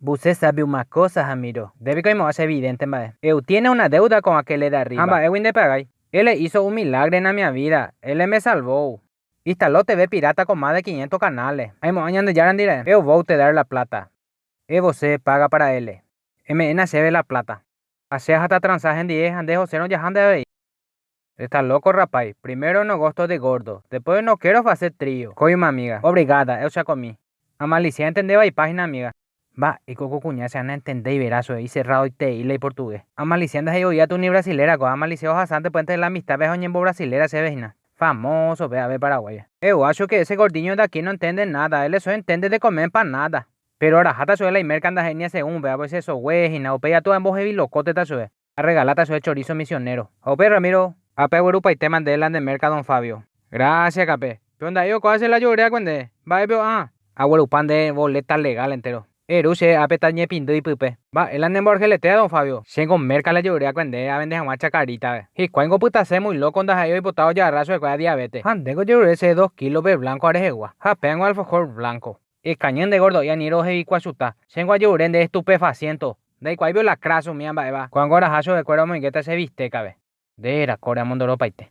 Você sabe uma cosa, Ramiro. Ndéve oimo'ã che vidente mba'e. Eu tiene una deuda con aquele de arriba. Ha mba'égui ndepagái. Ele hizo un milagre na mia vida. Ele me salvou. Instaló TV pirata con más de 500 canales. Aimo'ã Ñandejára ndire. Eu vou te dar la plata. E você paga para ele. Eme'ẽna chéve la plata. Ha che ahata transa hendie ha nde Josérõ jaha nde avei. Está loco rapaz, primero no gosto de gordo, después no quiero fazer trío. Kóima amiga. Obrigada, eu já comí. Amalisia entende vaipa hína amiga. Mba'éiko ko kuña che anentendéi vera chue icerradoitei la iportugués. Amalisia ndahe'i oía tuni brasilera ko, amalisia ohasánte puente de la amistad-pe ha oñembo brasilera chéve hína. Famoso pe ave paraguaya. Eu acho que ese gordiño de aquí no entende nada, ele só entende de comer empanada. Pero araháta chue la imerca ndahe'i ni asegún upéva pues che sogue hína, upéi atu ambohevi lokóteta chue. Arregaláta chue chorizo misionero. Ha upéi Ramiro, ápe aguerupaite mante la nde merca don Fabio. Gracias kape. Pe onda'e okoa che la ajoyréakue nde. Mba'épe o'a. Aguerupa nde boleta legal entero. Eru che ápe tañepindy ipype. Mba'e la nemboargeletéva don Fabio. Chéngo merca la ajoyréakue nde avende hag̃ua chacarita-pe. Hikuáingo opytase muy loco ndaha'éi oipota ojagarra chuekuéra diabete. Ha ndéngo ojerure che dos kilo pe blanco arehegua. Ha péango alfajor blanco. Ekañy nde gordo'i ani rohevikuachuta. Chéngo ajerure nde estupefaciento. Ndaikuaáipe olacrasu umíva mba'éva. Ko'ág̃a oraha chupekuéra omoingéta che bisteca-pe. Nde rakóre amondoropaite.